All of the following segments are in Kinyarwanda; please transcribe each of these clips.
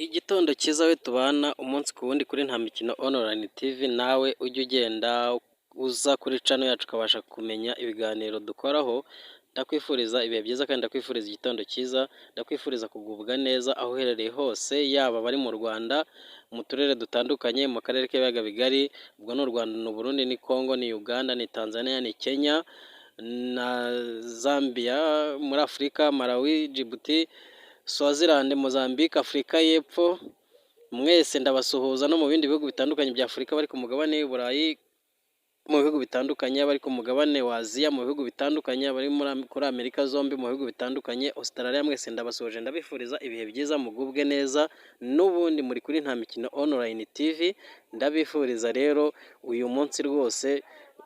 Igitondo cyiza we tubana umunsi ku wundi kuri Nta Mikino Online TV, nawe ujya ugenda uza kuri channel yacu ukabasha kumenya ibiganiro dukoraho. Ndakwifuriza ibihe byiza kandi ndakwifuriza igitondo cyiza, ndakwifuriza kugubwa neza aho uherereye hose, yaba abari mu Rwanda, mu turere dutandukanye, mu karere k'ibiyaga bigari, ubwo ni u Rwanda, ni Uburundi, ni Congo, ni Uganda, ni Tanzania, ni Kenya na Zambia, muri Afurika, Malawi, Djibouti, Swaziland, Mozambique, Afurika y'Epfo, mwese ndabasuhuza, no mu bindi bihugu bitandukanye bya Afurika, bari ku mugabane w'i Burayi, mu bihugu bitandukanye, bari ku mugabane wa Aziya, mu bihugu bitandukanye, bari kuri Amerika zombi, mu bihugu bitandukanye, Australia, mwese ndabasuhuje, ndabifuriza ibihe byiza, mugubwe neza. N'ubundi muri kuri Nta Mikino Online TV, ndabifuriza rero uyu munsi rwose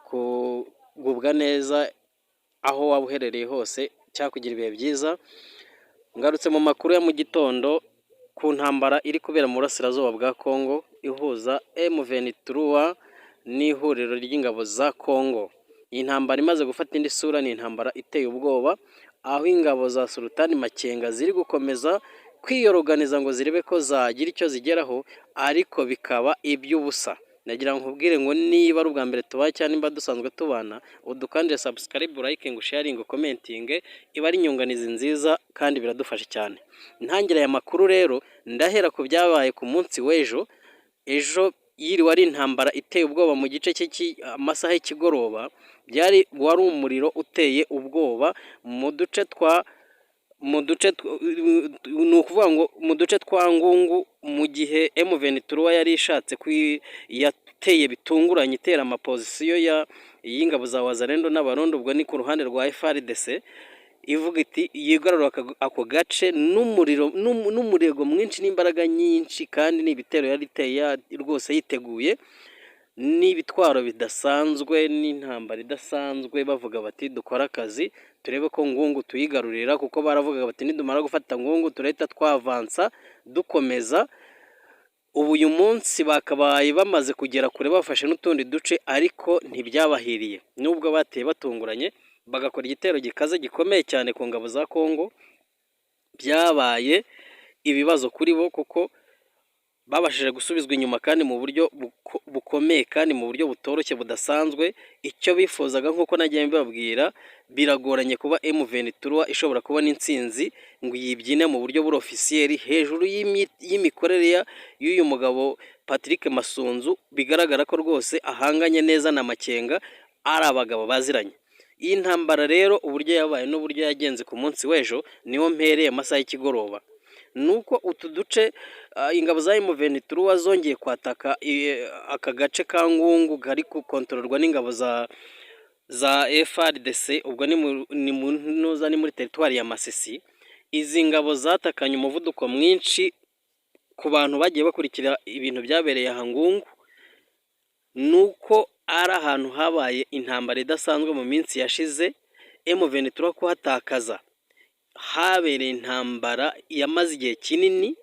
kugubwa neza aho waba uherereye hose, cyangwa kugira ibihe byiza. Ngarutse mu makuru ya mu gitondo ku ntambara iri kubera mu burasirazuba bwa Congo ihuza M23 n'ihuriro ry'ingabo za Congo. Iyi ntambara imaze gufata indi sura, ni intambara iteye ubwoba, aho ingabo za Sultani Makenga ziri gukomeza kwiyoroganiza ngo zirebe ko zagira icyo zigeraho, ariko bikaba iby'ubusa. Nagira ngo nkubwire ngo niba ari ubwa mbere tubaye cyangwa nimba dusanzwe tubana, udukandire subscribe, like, sharing, commenting, iba ari inyunganizi nziza kandi biradufasha cyane. Ntangira aya makuru rero, ndahera ku byabaye ku munsi w'ejo. Ejo yiriwe ari intambara iteye ubwoba mu gice cy'amasaha y'ikigoroba, byari wari umuriro uteye ubwoba mu duce twa mu duce, ni ukuvuga ngo mu duce twa Ngungu, mu gihe M23 yari ishatse yateye bitunguranye, itera ama position y'ingabo za Wazalendo n'Abarundi, ubwo ni ku ruhande rwa FARDC, ivuga iti yigarura ako gace n'umuriro n'umurego mwinshi n'imbaraga nyinshi, kandi ni ibitero yari iteye rwose yiteguye n'ibitwaro bidasanzwe n'intambara idasanzwe, bavuga bati dukore akazi turebe ko Ngungu tuyigarurira, kuko baravugaga bati nidumara gufata Ngungu turahita twavansa dukomeza. Ubu uyu munsi bakabaye bamaze kugera kure, bafashe n'utundi duce, ariko ntibyabahiriye. Nubwo bateye batunguranye bagakora igitero gikaze gikomeye cyane ku ngabo za Congo, byabaye ibibazo kuri bo, kuko babashije gusubizwa inyuma kandi mu buryo bukomeye kandi mu buryo butoroshye budasanzwe. Icyo bifuzaga, nk'uko nagiye mbibabwira, biragoranye kuba M23 ishobora kubona intsinzi ngo iyibyine mu buryo buri officiel hejuru y'imikorere y'uyu mugabo Patrick Masunzu, bigaragara ko rwose ahanganye neza na Makenga, ari abagabo baziranye. Iyi ntambara rero, uburyo yabaye n'uburyo yagenze ku munsi w'ejo, niwo mpereye amasaha y'ikigoroba, nuko utu duce ingabo za M23 zongeye kwataka aka gace ka Ngungu kari gukontororwa n'ingabo za FARDC, ubwo ni mu ntuza, ni muri teritwari ya Masisi. Izi ngabo zatakanye umuvuduko mwinshi. Ku bantu bagiye bakurikira ibintu byabereye aha Ngungu, nuko ari ahantu habaye intambara idasanzwe mu minsi yashize. M23 kuhatakaza, habereye intambara yamaze igihe kinini,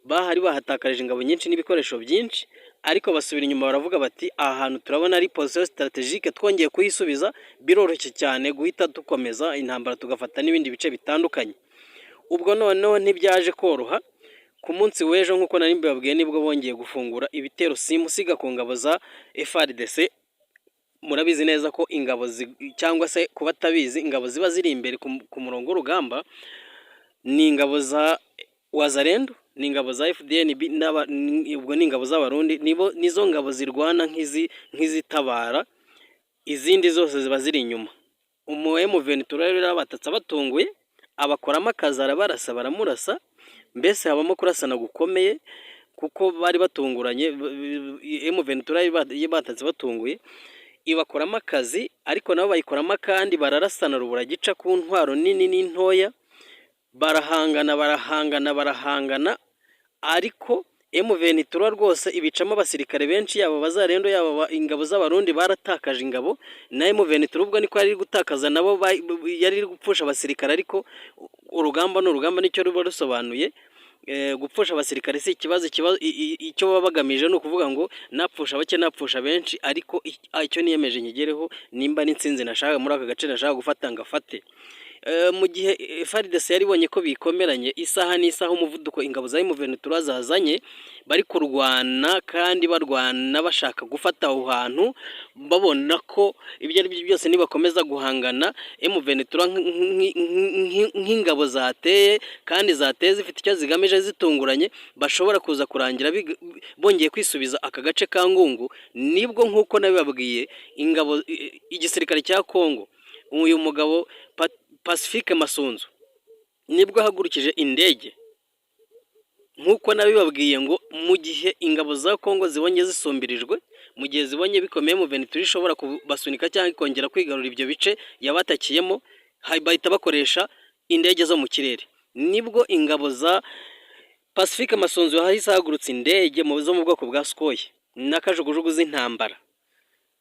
bahari bahatakarije ingabo nyinshi n'ibikoresho byinshi, ariko basubira inyuma baravuga bati aha hantu turabona ari position stratégique, twongeye kuyisubiza biroroshye cyane guhita dukomeza intambara tugafata n'ibindi bice bitandukanye. Ubwo noneho ntibyaje koroha. Ku munsi w'ejo, nk'uko nari mbibabwiye, nibwo bongeye gufungura ibitero simusiga ku ngabo za FARDC. Murabizi neza ko ingabo, cyangwa se ku batabizi, ingabo ziba ziri imbere ku murongo w'urugamba ni ingabo za Wazalendo, ni ingabo za FDNB, ubwo ni ingabo z'Abarundi, nibo nizo ngabo zirwana nk'izitabara, izindi zose ziba ziri inyuma. Umu M23 rero yarabatatse abatunguye, abakoramo akazi, arabarasa, baramurasa, mbese habamo kurasana gukomeye kuko bari batunguranye. M23 batatse batunguye, ibakoramo akazi, ariko nabo bayikoramo akandi, bararasana rubura gica ku ntwaro nini n'intoya, barahangana, barahangana, barahangana, ariko M23 rwose ibicamo abasirikare benshi, yaba Abazalendo, yaba ingabo z'Abarundi, baratakaje ingabo. Na M23 ubwo niko yari iri gutakaza, nabo yari iri gupfusha abasirikare, ariko urugamba ni urugamba, nicyo ruba rusobanuye. Gupfusha abasirikare si ikibazo, icyo baba bagamije ni ukuvuga ngo napfusha bake, napfusha benshi, ariko icyo niyemeje nkigereho, nimba n'intsinzi nashaka muri aka gace nashaka gufata ngafate. Mu gihe FARDC yari ibonye ko bikomeranye, isaha n'isaha umuvuduko ingabo za M23 zazanye, bari kurwana kandi barwana bashaka gufata aho hantu, babona ko ibyo ari byo byose nibakomeza guhangana M23 nk'ingabo zateye kandi zateye zifite icyo zigamije zitunguranye, bashobora kuza kurangira bongeye kwisubiza aka gace ka Ngungu. Nibwo nk'uko nabibabwiye, ingabo, igisirikare cya Kongo, uyu mugabo Pacifique Masunzu nibwo ahagurukije indege. Nk'uko nabibabwiye ngo mu gihe ingabo za Kongo zibonye zisumbirijwe, mu gihe zibonye bikomeye, M23 ishobora kubasunika cyangwa ikongera kwigarura ibyo bice yabatakiyemo, bahita bakoresha indege zo mu kirere. Nibwo ingabo za Pacifique Masunzu yahise ahagurutsa indege zo mu bwoko bwa Sukhoi na kajugujugu z'intambara,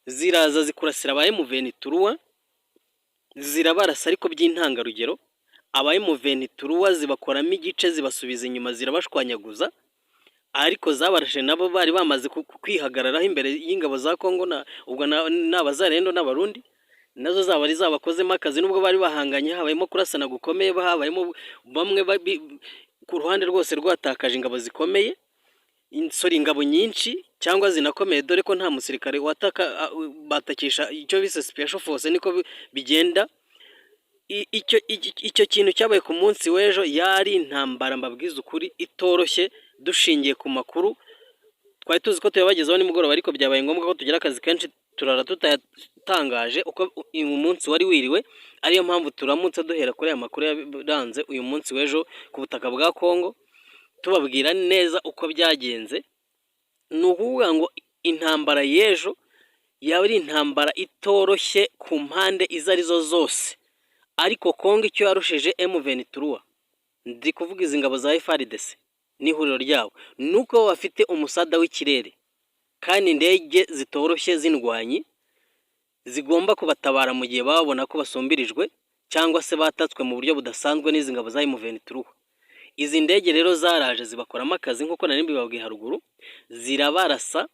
ziraza zikurasira aba M23, zirabarasa ariko by'intangarugero. Aba M23 zibakoramo igice, zibasubiza inyuma, zirabashwanyaguza, ariko zabarashe nabo bari bamaze kwihagararaho imbere y'ingabo za Kongo, na ubwo ni Abazarendo n'Abarundi, nazo zaba ari zabakozemo akazi. Nubwo bari bahanganye, habayemo kurasana gukomeye, habayemo bamwe ku ruhande rwose rwatakaje ingabo zikomeye, sorry, ingabo nyinshi cyangwa zinakomeye, dore ko nta musirikare wataka batakisha icyo bise special force, niko bigenda. Icyo kintu cyabaye ku munsi w'ejo yari intambara, mbabwiza ukuri, itoroshye. Dushingiye ku makuru twari tuzi ko tuyabagezaho nimugoroba, ariko byabaye ngombwa ko tugira akazi kenshi, turara tutayatangaje uko uyu munsi wari wiriwe. Ariyo mpamvu turamutse duhera kuri aya makuru yaranze uyu munsi w'ejo ku butaka bwa Kongo, tubabwira neza uko byagenze. Ni ukuvuga ngo intambara y'ejo yaba ari intambara itoroshye ku mpande izo arizo zose, ariko Kongo icyo yarushije M23, ndi kuvuga izi ngabo za FARDC n'ihuriro ryabo, ni uko bafite umusada w'ikirere kandi indege zitoroshye z'indwanyi zigomba kubatabara mu gihe baba babona ko basumbirijwe cyangwa se batatswe mu buryo budasanzwe n'izi ngabo za M23. Izi ndege rero zaraje zibakoramo akazi nk'uko nari mbibabwiye haruguru, zirabarasa,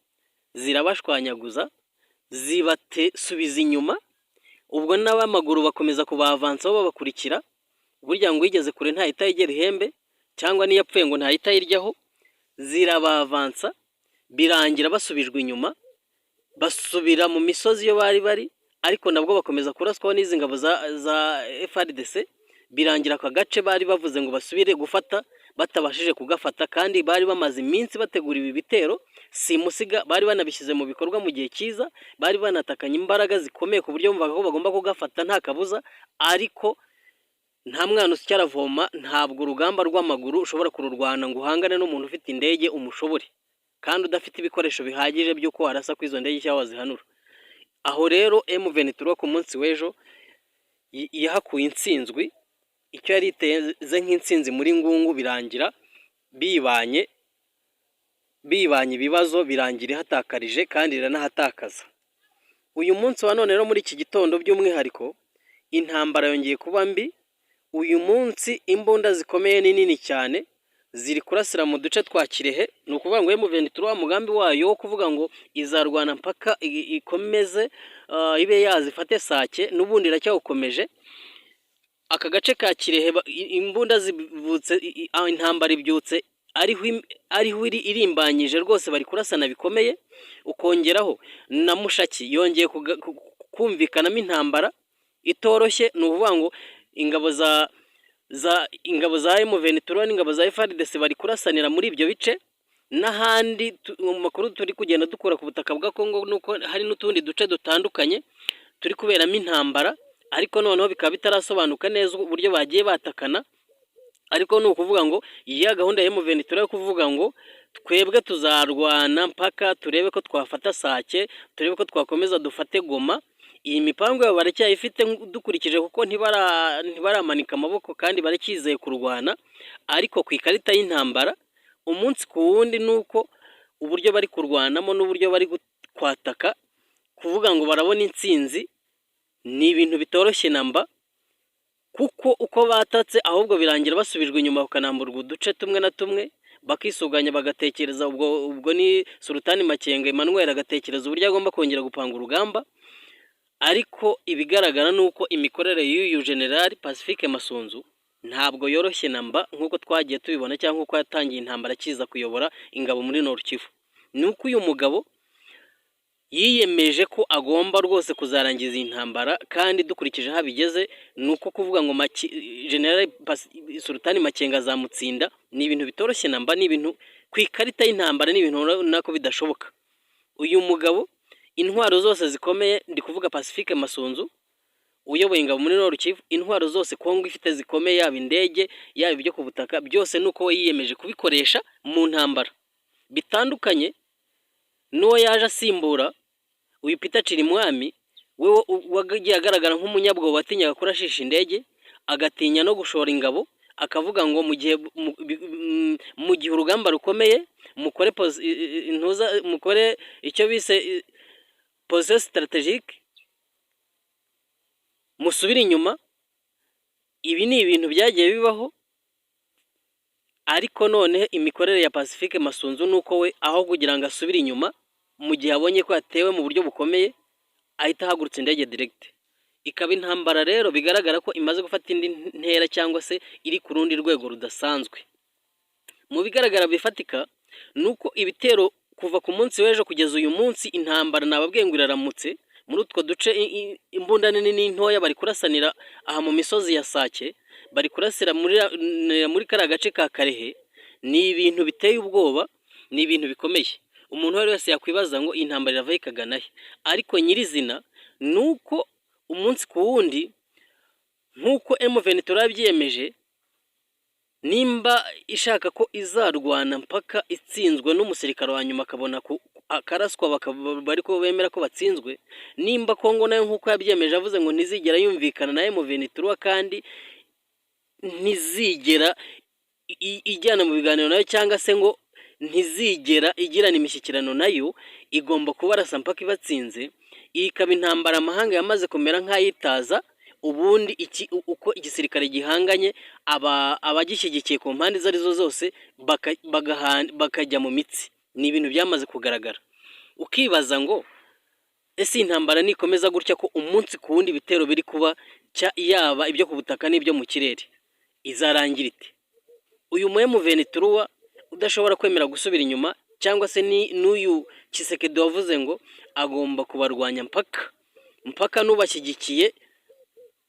zirabashwanyaguza, zibasubiza inyuma. Ubwo n'ab'amaguru bakomeza kubavansaho babakurikira. Burya ngo uyigeze kure ntahita yigera ihembe, cyangwa n'iyo apfuye ngo ntahita ayiryaho. Zirabavansa, birangira basubijwe inyuma, basubira mu misozi iyo bari bari, ariko nabwo bakomeza kuraswaho n'izi ngabo za FARDC. Birangira aka gace bari bavuze ngo basubire gufata batabashije kugafata, kandi bari bamaze iminsi bategura ibi bitero simusiga, bari banabishyize mu bikorwa mu gihe cyiza, bari banatakanye imbaraga zikomeye ku buryo bumvaga ko bagomba kugafata nta kabuza. Ariko nta mwana usya aravoma. Ntabwo urugamba rw'amaguru ushobora kururwana ngo uhangane n'umuntu ufite indege umushobore, kandi udafite ibikoresho bihagije by'uko warasa kuri izo ndege cyangwa wazihanura. Aho rero M23 ku munsi w'ejo yahakuye intsinzwi. Icyo yari iteze nk'intsinzi muri Ngungu birangira bibanye ibibazo, birangira ihatakarije kandi iranahatakaza. Uyu munsi wa none rero, muri iki gitondo by'umwihariko, intambara yongeye kuba mbi. Uyu munsi imbunda zikomeye ni nini cyane ziri kurasira mu duce twa Kirehe. Ni ukuvuga ngo M23, mugambi wayo wo kuvuga ngo izarwana mpaka ikomeze ibe yazifate Sake, n'ubundi iracyawukomeje. Aka gace ka Kirehe imbunda zivutse, intambara ibyutse ariho iri irimbanyije rwose, bari kurasana bikomeye. Ukongeraho na Mushaki yongeye kumvikanamo intambara itoroshye. Ni ukuvuga ngo ingabo za M23 n'ingabo za FARDC bari kurasanira muri ibyo bice n'ahandi. Mu makuru turi kugenda dukura ku butaka bwa Kongo nuko hari n'utundi duce dutandukanye turi kuberamo intambara, ariko noneho bikaba bitarasobanuka neza uburyo bagiye batakana. Ariko ni ukuvuga ngo iya gahunda ya M23 yo kuvuga ngo twebwe tuzarwana mpaka turebe ko twafata Sake, turebe ko twakomeza dufate Goma, iyi mipango yabo baracyayifite dukurikije, kuko ntibaramanika amaboko kandi baracyizeye kurwana. Ariko ku ikarita y'intambara, umunsi ku wundi, ni uko uburyo bari kurwanamo n'uburyo bari kwataka, kuvuga ngo barabona intsinzi ni ibintu bitoroshye namba, kuko uko batatse ahubwo birangira basubijwe inyuma, bakanamburwa uduce tumwe na tumwe, bakisuganya, bagatekereza. Ubwo ni Sultani Makenga Emmanuel agatekereza uburyo agomba kongera gupanga urugamba. Ariko ibigaragara ni uko imikorere y'uyu General Pacifique Masunzu ntabwo yoroshye na mba, nk'uko twagiye tubibona cyangwa nk'uko yatangiye intambara akiza kuyobora ingabo muri Nord Kivu. Ni uko uyu mugabo yiyemeje ko agomba rwose kuzarangiza iyi ntambara, kandi dukurikije aho abigeze, ni uko kuvuga ngo General Sultani Makenga azamutsinda ni ibintu bitoroshye na mba, ni ibintu ku ikarita y'intambara, ni ibintu ubona ko bidashoboka. Uyu mugabo intwaro zose zikomeye, ndi kuvuga Pacifique Masunzu uyoboye ingabo muri Nord Kivu, intwaro zose Kongo ifite zikomeye, yaba indege, yaba ibyo ku butaka, byose ni uko we yiyemeje kubikoresha mu ntambara, bitandukanye n'uwo yaje asimbura, uyu Peter Cirimwami, we wagiye agaragara nk'umunyabwoba watinyaga kurashisha indege, agatinya no gushora ingabo, akavuga ngo mu gihe urugamba rukomeye mukore intuza, mukore icyo bise position stratégique, musubire inyuma. Ibi ni ibintu byagiye bibaho, ariko none imikorere ya Pacifique Masunzu ni uko we aho kugira ngo asubire inyuma mu gihe abonye ko yatewe mu buryo bukomeye, ahita ahagurutsa indege direct. Ikaba intambara rero bigaragara ko imaze gufata indi ntera cyangwa se iri ku rundi rwego rudasanzwe. Mu bigaragara bifatika ni uko ibitero kuva ku munsi w'ejo kugeza uyu munsi, intambara nababwiye ngo iraramutse muri utwo duce, imbunda nini n'intoya bari kurasanira aha mu misozi ya Sake, bari kurasira muri kariya gace ka Karehe. Ni ibintu biteye ubwoba, ni ibintu bikomeye. Umuntu uwo ari wese yakwibaza ngo iyi ntambara iravaho ikagana he? Ariko nyirizina ni uko umunsi ku wundi, nk'uko M23 yabyiyemeje, nimba ishaka ko izarwana mpaka itsinzwe n'umusirikare wa nyuma akabona akaraswa, bari ko bemera ko batsinzwe, nimba Kongo nayo nk'uko yabyiyemeje avuze ngo ntizigera yumvikana na M23 kandi ntizigera ijyana mu biganiro nayo, cyangwa se ngo ntizigera igirana imishyikirano nayo, igomba kubarasa mpaka ibatsinze. Iyi ikaba intambara amahanga yamaze kumera nk'ayitaza. Ubundi iki, uko igisirikare gihanganye, abagishyigikiye ku mpande izo arizo zose bakajya mu mitsi. Ni ibintu byamaze kugaragara. Ukibaza ngo ese iyi ntambara nikomeza gutya, ko umunsi ku wundi ibitero biri kuba, yaba ibyo ku butaka n'ibyo mu kirere, izarangira ite? Uyu mu M23 udashobora kwemera gusubira inyuma, cyangwa se ni n'uyu Tshisekedi wavuze ngo agomba kubarwanya mpaka mpaka n'ubashyigikiye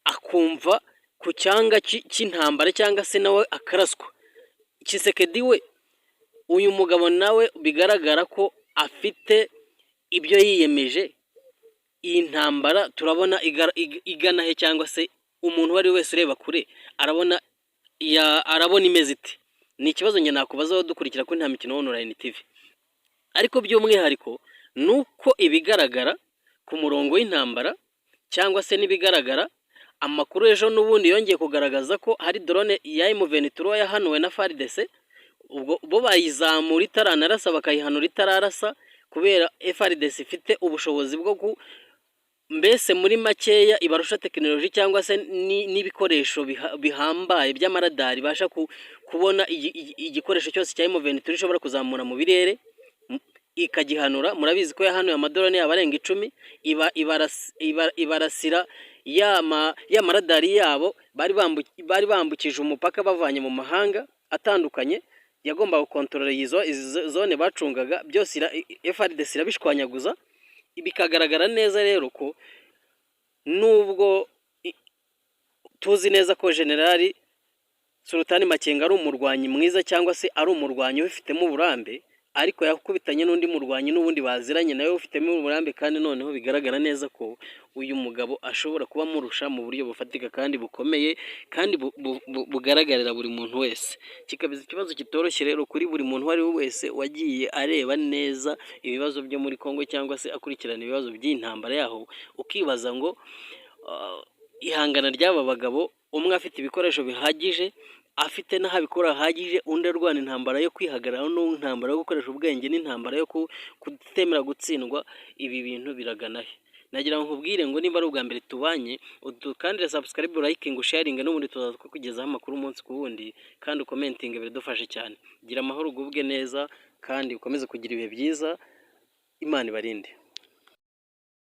akumva ku cyanga cy'intambara, cyangwa se nawe akaraswa. Tshisekedi we, uyu mugabo nawe bigaragara ko afite ibyo yiyemeje. Iyi ntambara turabona igana he, cyangwa se umuntu uwo ari we wese ureba kure arabona imeze ite? Ni ikibazo njye nakubazaho dukurikira kuri Nta Mikino Online TV. Ariko by'umwihariko ni uko ibigaragara ku murongo w'intambara, cyangwa se n'ibigaragara amakuru ejo n'ubundi yongeye kugaragaza ko hari drone ya M23 yahanuwe na FARDC, ubwo bo bayizamura itaranarasa, bakayihanura itararasa, kubera FARDC ifite ubushobozi bwo ku mbese muri makeya ibarusha tekinoloji cyangwa se n'ibikoresho bihambaye by'amaradari, ibasha kubona igikoresho cyose cya M23 ishobora kuzamura mu birere ikagihanura. Murabizi ko yahanuye amadrone yabo arenga 10, ibarasira ya maradari yabo bari bambukije umupaka bavanye mu mahanga atandukanye, yagombaga gukontorora izi zone bacungaga byose, FARDC irabishwanyaguza. Bikagaragara neza rero ko nubwo tuzi neza ko General Sultani Makenga ari umurwanyi mwiza, cyangwa se ari umurwanyi ubifitemo uburambe, ariko yakubitanye n'undi murwanyi n'ubundi baziranye nawe ufitemo uburambe, kandi noneho bigaragara neza ko uyu mugabo ashobora kuba amurusha mu buryo bufatika kandi bukomeye kandi bugaragarira buri muntu wese. Kikaba ikibazo kitoroshye rero kuri buri muntu uwo ari we wese wagiye areba neza ibibazo byo muri Congo, cyangwa se akurikirana ibibazo by'intambara yaho, ukibaza ngo ihangana ry'aba bagabo, umwe afite ibikoresho bihagije, afite n'aho abikura hahagije, undi arwana intambara yo kwihagararaho n'intambara yo gukoresha ubwenge n'intambara yo kutemera gutsindwa, ibi bintu biragana he? Nagira ngo nkubwire ngo niba ari ubwa mbere tubanye, udukandire subscribe, liking, sharing, n'ubundi tuzaza kukugezaho amakuru umunsi ku wundi, kandi ucommentinge, biradufasha cyane. Gira amahoro, ugubwe neza kandi ukomeze kugira ibihe byiza. Imana ibarinde.